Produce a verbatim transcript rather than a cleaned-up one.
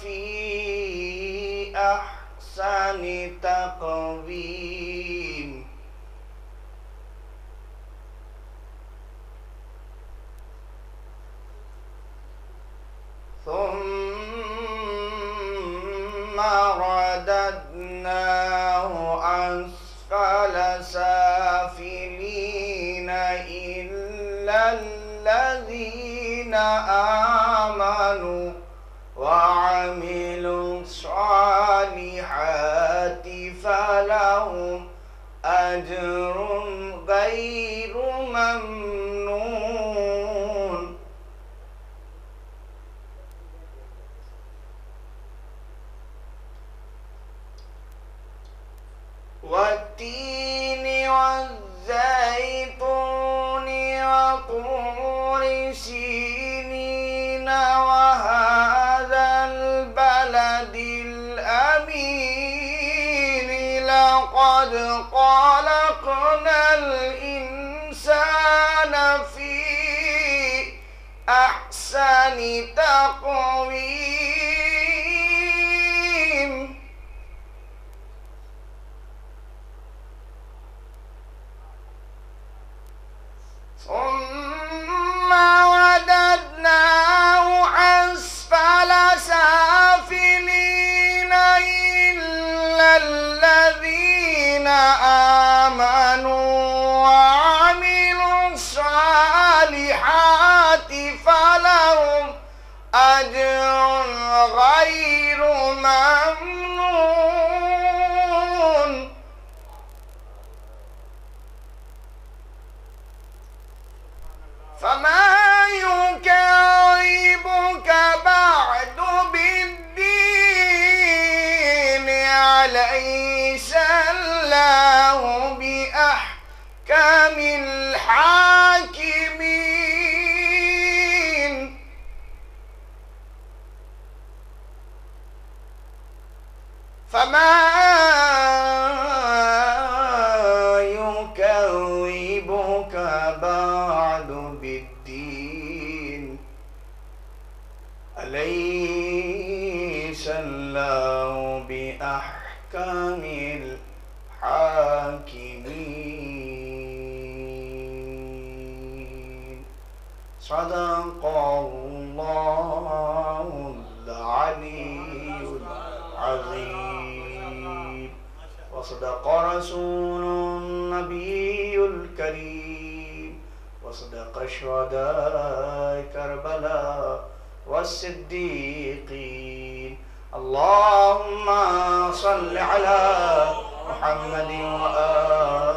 في أحسن تقويم. ثم رددناه أسفل سافلين إلا الذين آمنوا وعملوا الصالحات فلهم أجر غير ممنون. والتين والزيتون وطور سينين وهذا البلد الأمين. لقد خلقنا الإنسان في أحسن تقويم. ثم رددناه أسفل سافلين إلا الذين آمنوا وعملوا الصالحات فلهم أجر غير ممنون. فما يكذبك بعد بالدين، أليس الله بأحكم الحاكمين. فما يكذبك بعد بالدين، أليس الله بأحكم الحاكمين. صدق الله العلي العظيم. وصدق رسول النبي الكريم. وصدق شهداء كربلاء والصديقين. اللهم صل على محمد وآل